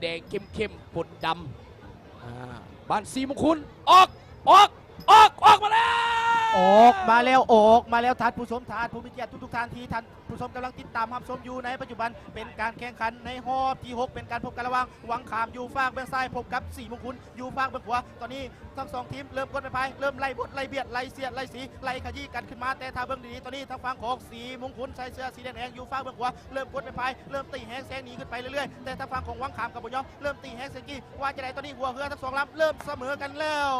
ແດງເຂັ້ມໆ ປົນດຳ ອ່າ ບ້ານສີມຸງຄຸນ ອອກ ອອກ ອອກ ອອກມາແລ້ວ ອອກມາແລ້ວ ອອກມາແລ້ວ ທ່ານຜູ້ຊົມ ທ່ານຜູ້ມີກຽດທຸກໆທ່ານ ທີ່ທ່ານຜູ້ຊົມກຳລັງຕິດຕາມຮັບຊົມຢູ່ໃນປັດຈຸບັນ ເປັນການແຂ່ງຂັນໃນຮອບທີຫົກ ເປັນການພົບກັນລະຫວ່າງວັງຂາມຢູ່ຟາກເບື້ອງຊ້າຍ ພົບກັບສີມຸງຄຸນຢູ່ຟາກເບື້ອງຂວາ. ຕອນນີ້ທັງສອງທີມເລີ່ມກົດໄມ້ພາຍ ເລີ່ມໄລ່ບົດ ໄລ່ບຽດ ໄລ່ສຽດ ໄລ່ສີ ໄລ່ຂະຢີ້ກັນຂຶ້ນມາ ແຕ່ຖ້າເບິ່ງດີໆ ຕອນນີ້ທາງຝັ່ງຂອງສີມຸງຄຸນໃສ່ເສື້ອສີແດງໆ ຢູ່ຟາກເບື້ອງຂວາ ເລີ່ມກົດໄມ້ພາຍ ເລີ່ມຕີແຮງແຊງໜີຂຶ້ນໄປເລື້ອຍໆ ແຕ່ທາງຝັ່ງຂອງວັງຂາມກໍບໍ່ຍອມ ເລີ່ມຕີແຮງໃສ່ກີ້ ວ່າຈັ່ງໃດ ຕອນນີ້ຫົວເຮືອທັງສອງລຳເລີ່ມສະເໝີກັນແລ້ວ.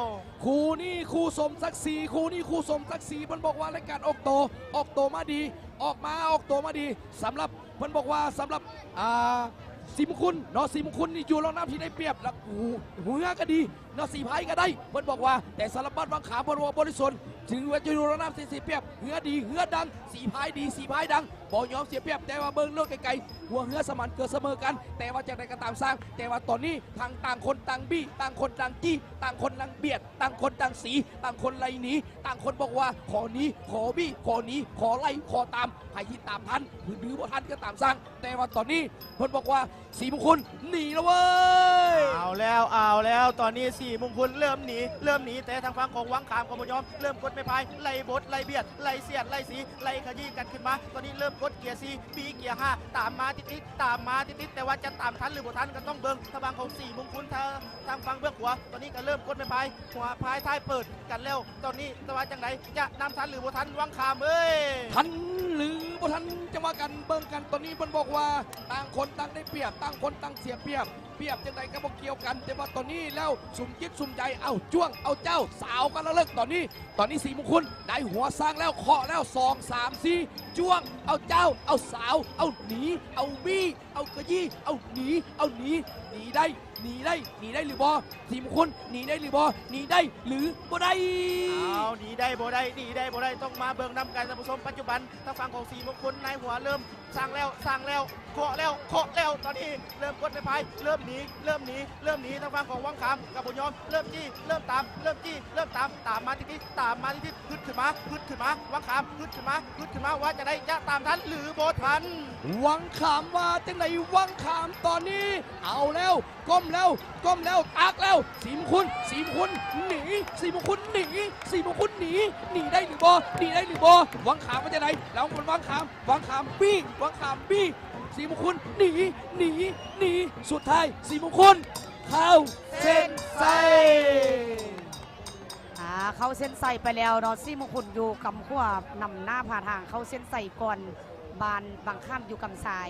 ຄູ່ນີ້ຄູ່ສົມສັກສີ ຄູ່ນີ້ຄູ່ສົມສັກສີ ເພິ່ນບອກວ່າລາຍການອອກໂຕ ອອກໂຕມາດີ ອອກມາ ອອກໂຕມາດີ ສຳລັບ ເພິ່ນບອກວ່າສຳລັບ ອ່າ ສີມຸງຄຸນເນາະ ສີມຸງຄຸນນີ້ຢູ່ລອງນ້ຳທີ່ໄດ້ປຽບ ແລະ ເຮືອກໍດີເນາະ ສີພາຍກໍໄດ້ ເພິ່ນບອກວ່າ ແຕ່ສຳລັບບ້ານວັງຂາມ ເພິ່ນວ່າບໍ່ໄດ້ສົນ ເຖິງວ່າຈະຢູ່ລອງນ້ຳທີ່ເສຍປຽບ ເຮືອດີ ເຮືອດັງ ສີພາຍດີ ສີພາຍດັງ ບໍ່ຍອມເສຍປຽບ ແຕ່ວ່າເບິ່ງໂລດໄກໆ ຫົວເຮືອສະໝັນເກີດສະເໝີກັນ ແຕ່ວ່າຈັ່ງໃດກໍຕາມຊ່າງ ແຕ່ວ່າຕອນນີ້ທັງຕ່າງຄົນຕ່າງບີ້ ຕ່າງຄົນຕ່າງຈີ້ ຕ່າງຄົນຕ່າງບຽດ ຕ່າງຄົນຕ່າງສີ ຕ່າງຄົນໄລ່ໜີ ຕ່າງຄົນບອກວ່າຂໍໜີ ຂໍບີ້ ຂໍໜີ ຂໍໄລ່ ຂໍຕາມ ໃຜທີ່ຕາມທັນ ຫຼື ບໍ່ທັນກໍຕາມຊ່າງ ແຕ່ວ່າຕອນນີ້ເພິ່ນບອກວ່າ ສີມຸງຄຸນໜີແລ້ວເວີຍ. ເອົາແລ້ວ ເອົາແລ້ວ ຕອນນີ້ສີມຸງຄຸນເລີ່ມໜີ ເລີ່ມໜີ ແຕ່ທາງຝັ່ງຂອງວັງຂາມກໍບໍ່ຍອມ ເລີ່ມກົດໄມ້ພາຍ ໄລ່ບົດ ໄລ່ບຽດ ໄລ່ສຽດ ໄລ່ສີ ໄລ່ຂະຢີ້ກັນຂຶ້ນມາ ຕອນນີ້ເລີ່ມກົດເກຍສີ່ ບີເກຍຫ້າ ຕາມມາຕິດໆ ຕາມມາຕິດໆ ແຕ່ວ່າຈະຕາມທັນ ຫຼື ບໍ່ທັນ ກໍຕ້ອງເບິ່ງທາງຝັ່ງຂອງສີມຸງຄຸນ ທາງ ທາງຝັ່ງເບື້ອງຂວາ ຕອນນີ້ກໍເລີ່ມກົດໄມ້ພາຍ ຫົວພາຍທ້າຍເປີດກັນແລ້ວ ຕອນນີ້ ແຕ່ວ່າຈັ່ງໃດ ຈະນຳທັນ ຫຼື ບໍ່ທັນ ວັງຂາມເອີຍ. ທັນ ຫຼື ບໍ່ທັນ ຈັ່ງວ່າກັນ ເບິ່ງກັນ ຕອນນີ້ເພິ່ນບອກວ່າ ຕ່າງຄົນຕ່າງໄດ້ປຽບ ຕ່າງຄົນຕ່າງເສຍປຽບ ປຽບຈັ່ງໃດກໍບໍ່ກ່ຽວກັນ ແຕ່ວ່າຕອນນີ້ແລ້ວ ສຸມຈິດສຸມໃຈ ເອົາ ຈ້ວງ ເອົາ ເຈົ້າ ສາວກັນລະເລີກ ຕອນນີ້ ຕອນນີ້ສີມຸງຄຸນໄດ້ຫົວສ້າງແລ້ວ ເຄາະແລ້ວ ສອງ ສາມ ສີ່ ຈ້ວງ ເອົາ ເຈົ້າ ເອົາ ສາວ ເອົາ ໜີ ເອົາ ບີ້ ເອົາ ຂະຢີ້ ເອົາ ໜີ ເອົາ ໜີ ໜີໄດ້ ໜີໄດ້ ໜີໄດ້ຫຼືບໍ່? ສີມຸງຄຸນໜີໄດ້ຫຼືບໍ່? ໜີໄດ້ຫຼືບໍ່ໄດ້? ເອົາ ໜີໄດ້ບໍ່ໄດ້ ໜີໄດ້ບໍ່ໄດ້ ຕ້ອງມາເບິ່ງນຳກັນທ່ານຜູ້ຊົມ. ປັດຈຸບັນທາງຝັ່ງຂອງສີມຸງຄຸນ ນາຍຫົວເລີ່ມສ້າງແລ້ວ ສ້າງແລ້ວ ເຄາະແລ້ວ ເຄາະແລ້ວ ຕອນນີ້ເລີ່ມກົດໄມ້ພາຍ ເລີ່ມໜີ ເລີ່ມໜີ ເລີ່ມໜີ ທາງຝັ່ງຂອງວັງຂາມກໍບໍ່ຍອມ ເລີ່ມຈີ້ ເລີ່ມຕາມ ເລີ່ມຈີ້ ເລີ່ມຕາມ ຕາມມາຕິດໆ ຕາມມາຕິດໆ ຮຶດຂຶ້ນມາ ຮຶດຂຶ້ນມາ ວັງຂາມ ຮຶດຂຶ້ນມາ ຮຶດຂຶ້ນມາ ວ່າຈັ່ງໃດ ຈະຕາມທັນຫຼືບໍ່ທັນ? ວັງຂາມວ່າຈັ່ງໃດ? ວັງຂາມຕອນນີ້ ເອົາແລ້ວ ກົ້ມແລ້ວ ກົ້ມແລ້ວ ຕັກແລ້ວ ສີມຸງຄຸນ ສີມຸງຄຸນໜີ ສີມຸງຄຸນໜີ ສີມຸງຄຸນໜີ ໜີໄດ້ຫຼືບໍ່? ໜີໄດ້ຫຼືບໍ່? ວັງຂາມວ່າຈັ່ງໃດ? ລະວັງຂາມ ວັງຂາມບີ້ ວັງຂາມບີ້ ສີມຸງຄຸນໜີ ໜີ ໜີ ສຸດທ້າຍສີມຸງຄຸນເຂົ້າເສັ້ນໄຊ. ອ່າ ເຂົ້າເສັ້ນໄຊໄປແລ້ວເນາະ ສີມຸງຄຸນຢູ່ກຳຂວາ ນຳໜ້າພາທາງເຂົ້າເສັ້ນໄຊກ່ອນ ບ້ານວັງຂາມຢູ່ກຳຊ້າຍ.